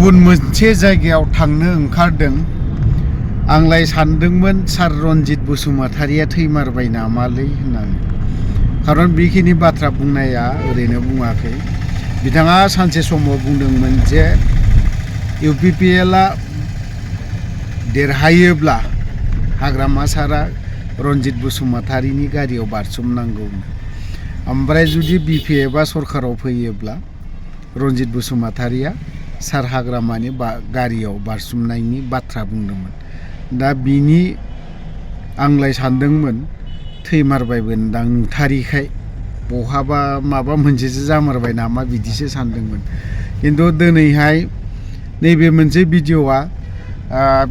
गुबुन मोनसे जायगायाव थांनो ओंखारदों आंलाय सानदोंमोन सार रनजित बसुमतारिया थैमारबाय नामालै होननानै खारन बेखिनि बाथ्रा बुंनाया ओरैनो बुङाखै बिथाङा सानसे समाव बुंदोंमोन जे इउपिपिएलआ देरहायोब्ला हाग्रामा सारा रनजित बसुमतारिनि गारियाव बारसोमनांगौ ओमफ्राय जुदि बिपिएफआ सरकाराव फैयोब्ला रनजित बसुमतारिया सार हाग्रामानि गारियाव बारसोमनायनि बाथ्रा बुंदोंमोन दा बिनि आंलाय सानदोंमोन थैमारबायबोदां नुथारिखाय बहाबा माबा मोनसेसो जामारबाय नामा बिदिसो सानदोंमोन खिन्थु दिनैहाय नैबे मोनसे भिडिअआ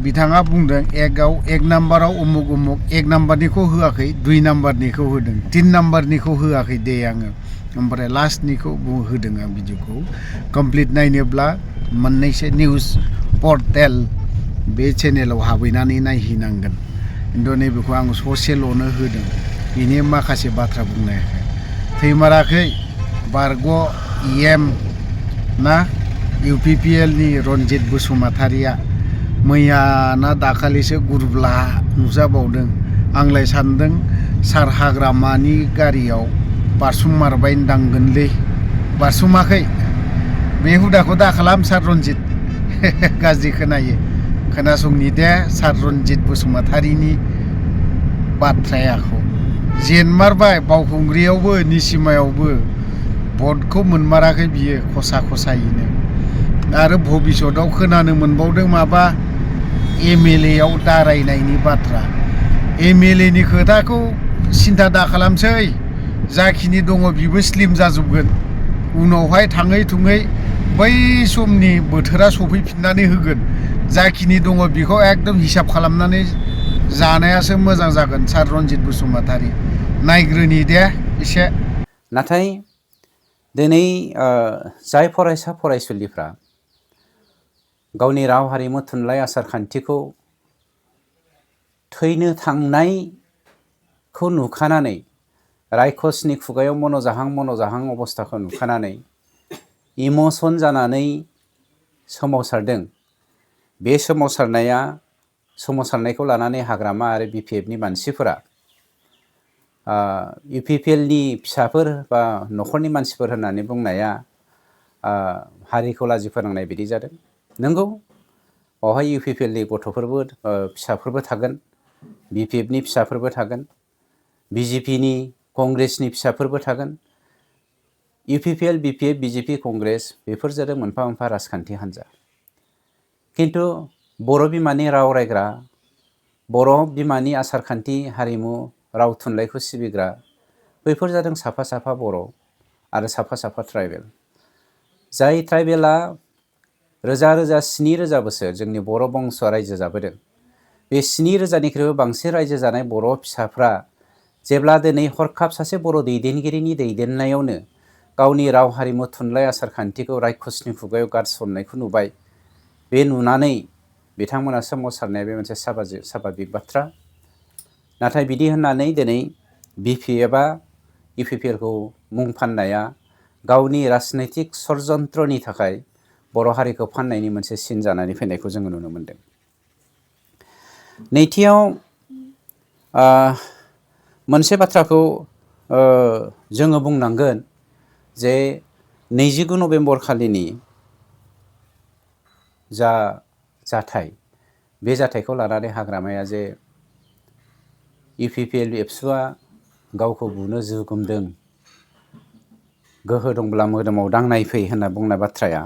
बिथाङा बुंदों एक नाम्बाराव उमुक उमुक एक नाम्बारनिखौ होआखै 2 नाम्बारनिखौ होदों 3 नाम्बारनिखौ होआखै दे आङो ओमफ्राय लास्टनिखौ होदों आं भिडिअखौ कमप्लिट नायनोब्ला मोननैसो निउस पर्टेल बे चेनेलाव हाबैनानै नायहैनांगोन खिन्थु नैबेखौ आं ससेल'नो होदों बेनि माखासे बाथ्रा बुंनायखाय थैमाराखै बारग' इएम ना इउपिपिएलनि रनजित बसुमतारिया मैया ना दाखालिसो गुरब्ला नुजाबावदों आंलाय सानदों सार हाग्रामानि गारियाव बारसोममारबाय दांगोनलै बारसोमाखै बे हुदाखौ दा खालाम सार रनजित गाज्रि खोनायो खोनासंनि दे सार रनजित बसुमतारिनि बाथ्रायाखौ जेनमारबाय बावखुंग्रियावबो निसिमायावबो भटखौ मोनमाराखै बियो खसायैनो आरो भबिष्यतआव खोनानो मोनबावदों माबा एमएलएआव दारायनायनि बाथ्रा एमएलएनि खोथाखौ सिन्था दा खालामसै जाखिनि दङ बिबो स्लिम जाजोबगोन उनावहाय थाङै थुङै बै समनि बोथोरा सफैफिननानै होगोन जाखिनि दङ बेखौ एकदम हिसाब खालामनानै जानायासो मोजां जागोन सार रनजित बसुमतारि नायग्रोनि दे एसे नाथाय दिनै जाय फरायसा फरायसुलिफ्रा गावनि राव हारिमु थुनलाइ आसार खान्थिखौ थैनो थांनायखौ नुखानानै रायखसनि खुगायाव मन'जाहां अबस्थाखौ नुखानानै इमसन जानानै सोमावसारदों बे सोमावसारनायखौ लानानै हाग्रामा आरो बिपिएफनि मानसिफोरा इउपिपिएलनि फिसाफोर बा न'खरनि मानसिफोर होननानै बुंनाया हारिखौ लाजि फोनांनाय बायदि जादों नंगौ बावहाय इउपिपिएलनि गथ'फोरबो फिसाफोरबो थागोन बिपिएफनि फिसाफोरबो थागोन बिजेपिनि कंग्रेसनि फिसाफोरबो थागोन इउपिपिएल बिपिएफ बिजेपि कंग्रेस बेफोर जादों मोनफा मोनफा राजखान्थि हान्जा किन्तु बर' बिमानि राव रायग्रा बर' बिमानि आसारखान्थि हारिमु राव थुनलाइखौ सिबिग्रा बैफोर जादों साफा साफा बर' आरो साफा साफा ट्राइबेल जाय ट्राइबेला रोजा 7,000 बोसोर जोंनि बर' बंस'आ रायजो जाबोदों बे 7,000निख्रुइबो बांसिन रायजो जानाय बर' फिसाफ्रा जेब्ला दिनै हरखाब सासे बर' दैदेनगिरिनि दैदेननायावनो गावनि राव हारिमु थुनलाइ आसार खान्थिखौ रायखसनि खुगायाव गारसननायखौ नुबाय बे नुनानै बिथांमोना सोमावसारनाया बे मोनसे साभाबिक बाथ्रा नाथाय बिदि होननानै दिनै बिपिएफआ इउपिपिएलखौ मुं फाननाया गावनि राजनैतिक षड़यन्त्रनि थाखाय बर' हारिखौ फाननायनि मोनसे सिन जानानै फैनायखौ जोङो नुनो मोनदों नैथियाव मोनसे बाथ्राखौ जोङो बुंनांगोन जे 29 नभेम्बर खालिनि जा जाथाय बे जाथायखौ लानानै हाग्रामाया जे इउपिपिएल एबसुआ गावखौ बुनो जुगुमदों गोहो दंब्ला मोदोमाव दांनाय फै होनना बुंनाय बाथ्राया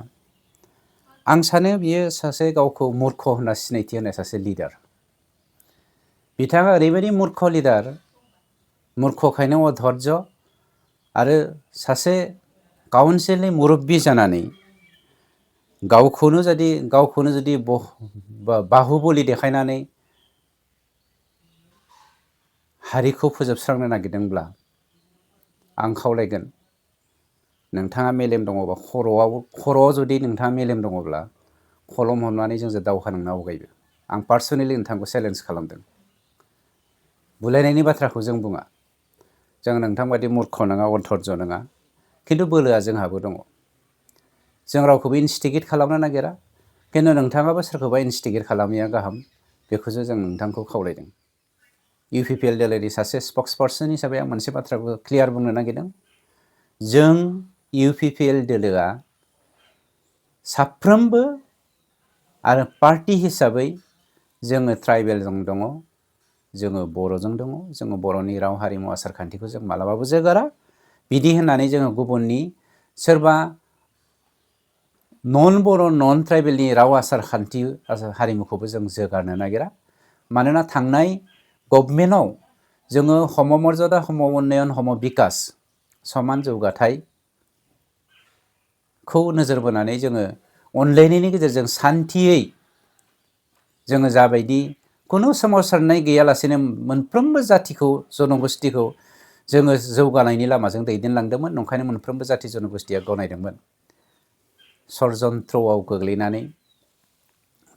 आं सानो बियो सासे गावखौ मूर्ख होनना सिनायथि होनाय सासे लिडार बिथाङा ओरैबायदि मूर्ख लिडार मूर्खखायनो अधर्ज आरो सासे काउन्सिलनि मुरब्बी जानानै गावखौनो जुदि बाहुबलि देखायनानै हारिखौ फोजोबस्रांनो नागिरदोंब्ला आं खावलायगोन नोंथाङा मेलेम दङबा खर'आव जुदि नोंथाङा मेलेम दङब्ला खलम हमनानै जोंजों दावहा नांनो आवगायबो आं पार्सनेलि नोंथांखौ चेलेन्ज खालामदों बुलायनायनि बाथ्राखौ जों बुङा जों नोंथांबादि मूर्ख नङा अधर्ज नङा खिन्थु बोलोआ जोंहाबो दङ जों रावखौबो इनस्टिगेट खालामनो नागिरा खिन्थु नोंथाङाबो सोरखौबा इनस्टिगेट खालामैया गाहाम, बेखौसो जों नोंथांखौ खावलायदों। UPPL दोलोनि सासे स्पक्स पार्सन हिसाबै आं मोनसे बाथ्राखौ क्लियार बुंनो नागिरदों। जों UPPL दोलोआ साफ्रोमबो आरो पार्टी हिसाबै जोङो ट्राइबेलजों दङ, जोङो बर'जों दङ, जोङो बर'नि राव हारिमु आसार खान्थिखौ जों मालाबाबो जोगारा। बिदि होननानै जोङो गुबुननि सोरबा नन बर' नन ट्राइबेलनि राव आसार खान्थि हारिमुखौबो जों जोगारनो नागिरा। मानोना थांनाय गभर्नमेन्टआव जोङो हम मर्यादा, हम उन्नयन, हम बिकास समान जौगाथायखौ नोजोर बोनानै जोङो अनलायनायनि गेजेरजों सान्थियै जोङो जाबायदि खुनु सोमावसारनाय गैयालासेनो मोनफ्रोमबो जाथिखौ, जन'गोष्ठीखौ जोङो जौगानायनि लामाजों दैदेनलांदोंमोन। नंखायनो मोनफ्रोमबो जाथि जन'गोष्ठीया गनायदोंमोन। षड़यन्त्रआव गोग्लैनानै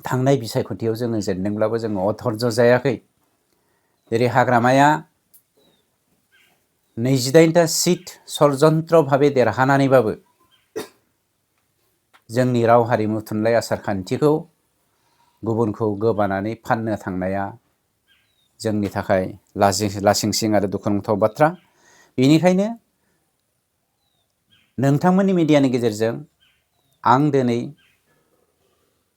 थांनाय बिसायख'थियाव जोङो जेनदोंब्लाबो जोङो अधर्ज जायाखै। जेरै हाग्रामाया 28टा सिट षड़यन्त्र भाबै देरहानानैबाबो जोंनि राव हारिमु थुनलाइ आसार खान्थिखौ गुबुनखौ गोबानानै फाननो थांनाया जोंनि थाखाय लासिंसिं आरो दुखुनांथाव बाथ्रा। बेनिखायनो नोंथांमोननि मिडियानि गेजेरजों आं दिनै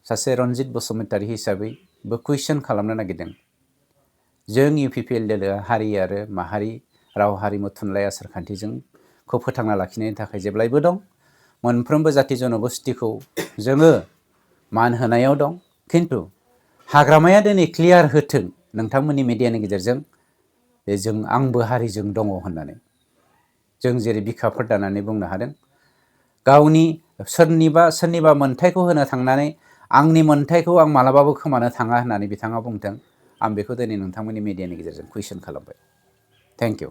सासे रन्जित बसुमतारी हिसाबैबो कुइसन खालामनो नागिरदों। जों UPPL दोलोआ हारि आरो माहारि, राव हारिमु थुनलाइ आसार खान्थिखौ फोथांना लाखिनायनि थाखाय जेब्लायबो दं। मोनफ्रोमबो जाति जन'गोष्ठीखौ जोङो मान होनायाव दं। खिन्थु हाग्रामाया दिनै क्लियार होथों नोंथांमोननि मिडियानि गेजेरजों जे जों आंबो हारिजों दङ होननानै। जों जेरै बिखाफोर दानानै बुंनो हादों, गावनि सोरनिबा मोन्थायखौ होनो थांनानै आंनि मोन्थायखौ आं मालाबाबो खोमानो थाङा होननानै बिथाङा बुंदों। आं बेखौ दिनै नोंथांमोननि मिडियानि गेजेरजों कुइसन खालामबाय। Thank you.